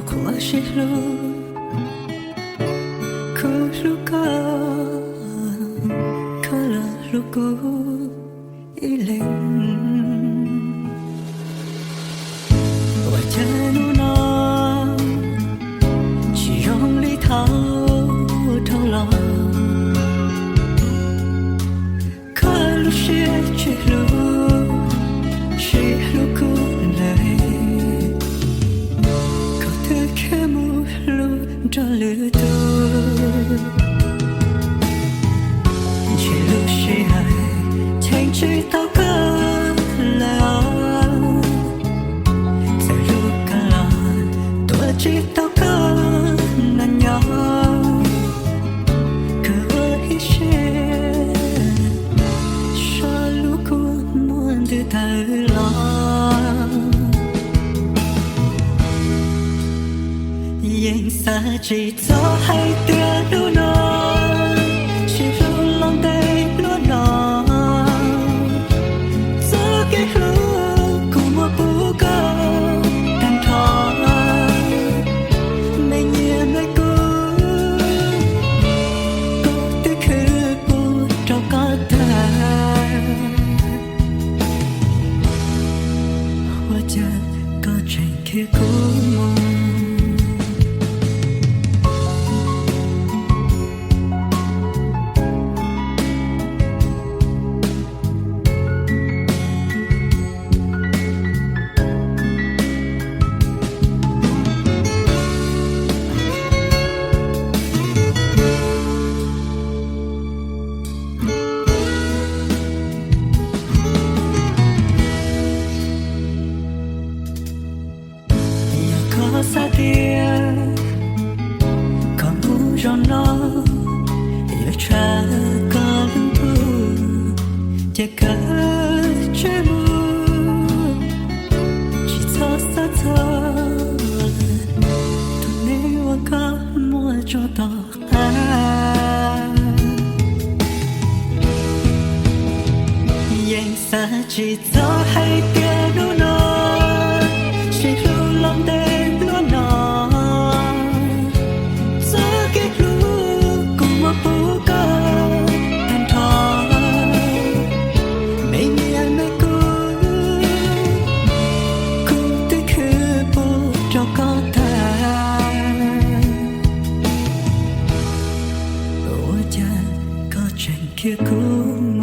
Qhuav sib hlub, kuv hlub koj, koj los hlub kuv ib leeg. Ua cas hnub no tsis zoo li thaum dhau los, koj lub siab tsis hlub, tsis hlub kuv lawm, koj twb khiav mus hlub nrog lwm tus. Ntshe lub sij hawm cheem tsis tau koj lawm os. Txawm hlub koj los tuav tsis tau koj na nyob. Koj ua ib siab, saib lub kua muag ntws tawm los. Yeej xav tsis txog hais tias hnub no tsis hlub los ntev luaj no. Txoj kev hlub kuv muab pub koj tag nrho, me nyiam me kub, kuv twb khwv pub rau koj tag. Ua cas koj tseem khiav kuv mus? Yog koj xav tias koj mus zaum no, yuav tshaj koj lub ntuj, ces koj tseem mus, tsis txhob xav txog tus neeg uas koj muab tso tom qab. Yeej xav tsis txog hais tias hnub no tsis hlub los ntev luaj no. Txoj kev hlub kuv muab pub koj tag nrho, me nyiam me kub, kuv twb khwv pub rau koj tag. Ua cas koj tseem khiav kuv mus?